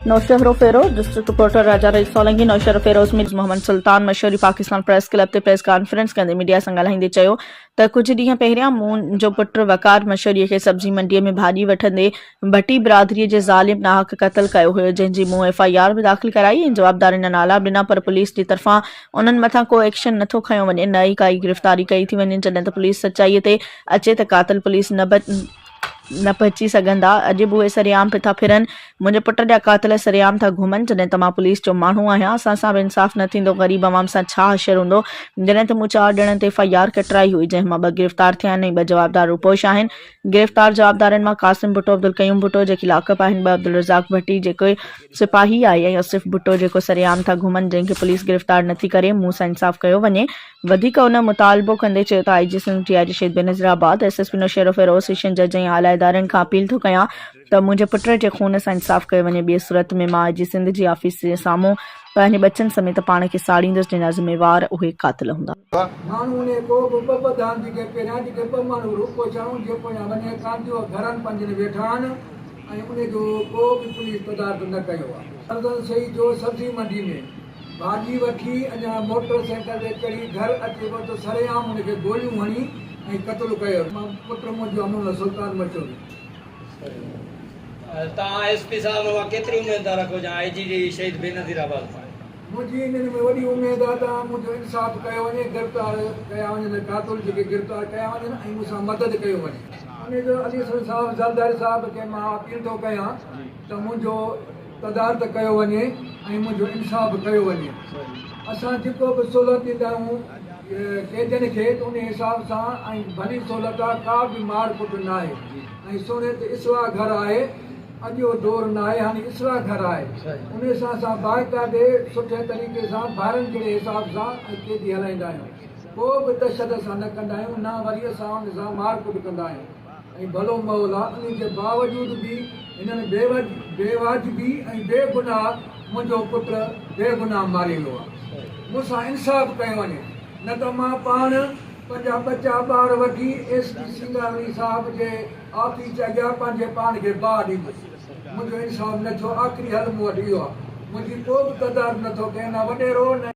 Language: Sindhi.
Naushahro Feroze, district reporter Raja Rais Solangi, Naushahro Feroze ۾ Muhammad Sultan Mashori Pakistan press club تي پريس ڪانفرنس ڪندي ميڊيا سان ڳالهائيندي چيو ته ڪجهه ڏينهن پهريان مون جو پٽ وقار مشوري کي سبزي منڊي ۾ ڀاڄي وٺندي ڀٽي برادري جي ظالم ناحق قتل ڪيو هيو جنهن جي مون ايف I R به داخل ڪرائي ۽ جوابدارن جا نالا به ڏنا پر پوليس جي طرفان انهن مٿان ڪو ايڪشن نٿو کنيو وڃي نه ئي ڪائي گرفتاري ڪئي ٿي وڃي جڏهن ته پوليس سچائي تي اچي ته قاتل پوليس نه نه پهچي سگهندا، اڄ به اهي سرعام پيا ٿا ڦرن، منهنجي پٽ جا قاتل سرعام ٿا گهمن، جڏهن ته مان پوليس جو ماڻهو آهيان، اسان سان به انصاف نه ٿيندو، غريب عوام سان ڇا حشر هوندو، جڏهن ته مون چار ڄڻن تي ايف I R ڪٽرائي هئي، جنهن مان ٻه گرفتار ٿيا آهن ۽ ٻه جوابدار روپوش آهن، گرفتار جوابدارن مان قاسم ڀٽو، عبدالقيوم ڀٽو جيڪي لاڪپ آهن، ٻه عبدالرزاق ڀٽي جيڪو سپاهي آهي ۽ آصف ڀٽو جيڪو سرعام ٿا گهمن، جنهن کي پوليس گرفتار نٿي ڪري، مون سان انصاف ڪيو وڃي. وڌيڪ هن مطالبو ڪندي چيو ته I G Sindh, D I G Shaheed Benazirabad, S S P Naushahro Feroze, session جج ۽ اعليٰ ادارن کان اپيل ٿو ڪيان ته منهنجي پٽ جي خون سان انصاف ڪيو وڃي ٻي صورت ۾ مان آء جي سنڌ جي آفيس جي سامهون پنهنجي ٻچن سميت پاڻ کي ساڙيندس جنهن جا ذميوار اهي قاتل هوندا. ماڻهو انهي ڪو به ٻه ٻڌان جيڪي پهريان جيڪي ٻه ماڻهو روپو چاڻون جي پويان وڃي ڪانڌيو گهرن پنهنجن ويٺا آهن ۽ انهي جو ڪو به پوليس تدارڪ نه ڪيو آهي. فرزند سعيد جو سبزي منڊي ۾ ڀاڄي وٺي اڃا موٽر سائيڪل تي چڙهي گهر اچي پيو ته سرعام هن کي گوليون هڻي ۽ قتل ڪيو. پٽ منهنجو امن سلطان مشوري. توهان ايس پي صاحب مان ڪيتري اميد ٿا رکو يا آء جي جي شهيد بينظير آباد مان. منهنجي انهن ۾ وڏي اميد آهي ته منهنجو انصاف ڪيو وڃي گرفتار ڪيا وڃن قاتل جيڪي گرفتار ڪيا وڃن ۽ مون سان مدد ڪيو وڃي. انهي جو علي حسن صاحب زرداري صاحب کي مان اپيل ٿو ڪيان ته منهنجو تدارڪ ڪيو وڃي ۽ منهنجو انصاف ڪيو وڃي. اسان جيڪو به سهولت ڏيندا آهيون قيدين کي ته انهي حساب سان ۽ ڀلي سهولت آهي ڪا به مار ڪٽ ناهي ۽ سهڻي ته اصلاح گهر آهي اڄ اهو دور ناهي هاڻي اصلاح گهر آهي انهي سان اسان باقاعدي سٺي طريقي سان ڀائرن جهڙي حساب سان ۽ قيدي هلائيندا آهيون ڪو به تشدد اسان نه ڪندا آهيون نه وري اسان ان سان مار ڪٽ ڪندا آهيون. ۽ ڀلو مئل آ انهي جي باوجود به هنن بي واجبي ۽ بي گناهه منهنجو پٽ بي گناهه ماري ويو آ مون سان انصاف ڪيو وڃي نه ته مان پاڻ پنهنجا ٻچا ٻار وٺي ايس پي سينگارڻي صاحب جي آفيس اڳيان پنهنجي پاڻ کي باهه ڏيندس منهنجو انصاف نه ٿيو آخري حل مون وٽ اهو آ منهنجي ڪو به تدارڪ نه ٿو ڪري نه وڏيرو نه.